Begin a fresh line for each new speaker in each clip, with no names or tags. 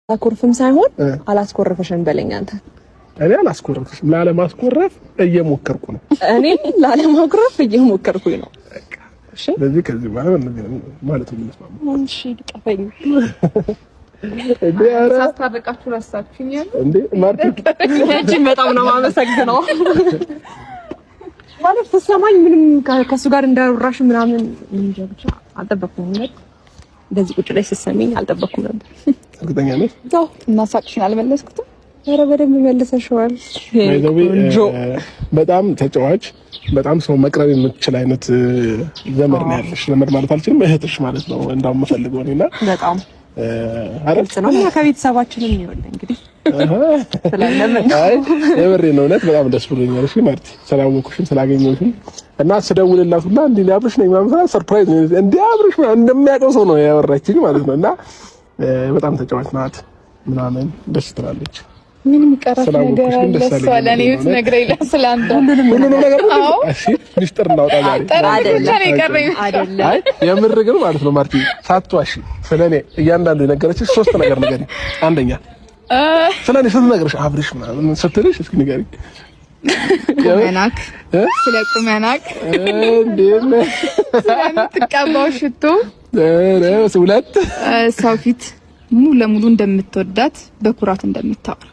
አላኮርፍም ሳይሆን አላስኮርፍሽም በለኝ አንተ።
እኔ አላስኮርፍሽም፣ ላለማስኮረፍ እየሞከርኩ ነው።
እኔ ላለማኩረፍ እየሞከርኩኝ ነው። እሺ።
ስለዚህ ከዚህ በኋላ ማለት ነው የምንስማማው።
እሺ ልቀፈኝ።
እንዴ ኧረ
ሳስታርቃችሁ ረሳችሁኝ።
እንዴ ማርቲ።
እጅግ በጣም ነው የማመሰግነው። ማለት ስትሰማኝ ምንም ከእሱ ጋር እንዳወራሽ ምናምን እንጃ ብቻ አልጠበቅኩም። እውነት እንደዚህ ቁጭ ላይ ስትሰሚኝ አልጠበቅኩም ነበር።
እርግጠኛ ነሽ?
አዎ።
እና ሳቅሽን አልመለስኩትም።
ኧረ በደንብ መልሰሽዋል።
By the way፣
ቆንጆ።
በጣም ተጫዋች፣ በጣም ሰው መቅረብ የምትችል አይነት ዘመድ ነው ያለሽ። ዘመድ ማለት አልችልም፣ እህትሽ ማለት ነው እንዳውም የምፈልገው እኔና
በጣም
አረ
ግልጽ ነው። እኛ ከቤተሰባችንም ይኸውልህ እንግዲህ ስላለምን
አይ የምሬን ነው፣ እውነት በጣም ደስ ብሎኛል። እሺ ማርቲ፣ ስላወኩሽም ስላገኘሁሽም እና ስደውልላት ሁላ እንዲህ አብርሽ ነኝ ምናምን ስላት surprise ነው፣ እንዲህ አብርሽ ምናምን እንደሚያውቀው ሰው ነው ያወራችኝ ማለት ነው። እና በጣም ተጫዋች ናት ምናምን፣ ደስ ትላለች።
ምን የሚቀራት
ስላወኩሽ
ነገር
ግን
አለ?
ደስ
እሷ
አለኝ።
ለእኔ ብትነግረኝ ስለ አንተ።
ሁሉንም ነገር
አዎ።
እሺ፣ ሚስጥር እናውጣ ዛሬ።
ጠረን ብቻ ነው የቀረኝ።
አይደለም።
አይ የምር ግን ማለት ነው ማርቲ፣ ሳትዋሺ ስለ እኔ እያንዳንዱ የነገረችሽ ሶስት ነገር ንገሪኝ። አንደኛ ስለ እኔ ስትነግርሽ አብርሽ ምናምን ስትልሽ እስኪ ንገሪኝ።
ቁመናክ
እ?
ስለ ቁመናክ፣
እንዴት ነህ?
ስለምትቀባው ሽቶ፣
ኧረ ሁለት።
ሰው ፊት ሙሉ ለሙሉ እንደምትወዳት በኩራት እንደምታወራ።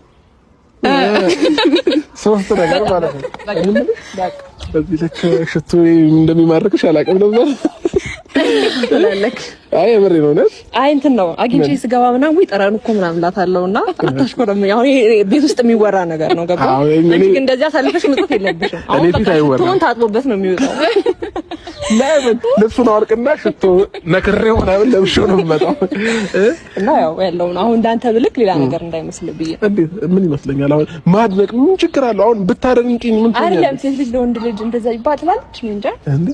ሶስት ነገር ማለት ነው። በዚህ ልክ ሽቶ እንደሚማርክሽ አላውቅም ነበር።
ትላለክ።
አይ የምሬን ነው እውነት።
አይ እንትን ነው፣ አግኝቼ ስገባ ምናምን ውይ ጠረኑ እኮ ምናምን እላታለሁ እና አታሽኮረም። አሁን ይሄ ቤት ውስጥ የሚወራ ነገር ነው፣ ገባ?
አዎ፣ እኔ
አንቺ ግን እንደዚህ አሳልፈሽ መስጠት የለብሽም።
እኔ
አሁን
ፊት
በቃ
አይወራም።
ሽቶውን ታጥቦበት ነው የሚወጣው።
ለምን ልብሱን አወልቅና ሽቶ ነክሬው ምናምን ለብሼው ነው የምመጣው እ?
እና ያው ያለውን አሁን እንዳንተ ብልክ ሌላ ነገር እንዳይመስል ብዬ።
እንዴት ምን ይመስለኛል? አሁን ማድነቅ ምን ችግር አለው? አሁን ብታደንቂኝ ምን
አይደለም
ትሆኛለሽ?
ሴት ልጅ ለወንድ ልጅ እንደዛ ይባል ትላለች። እኔ እንጃ።
እንዴ።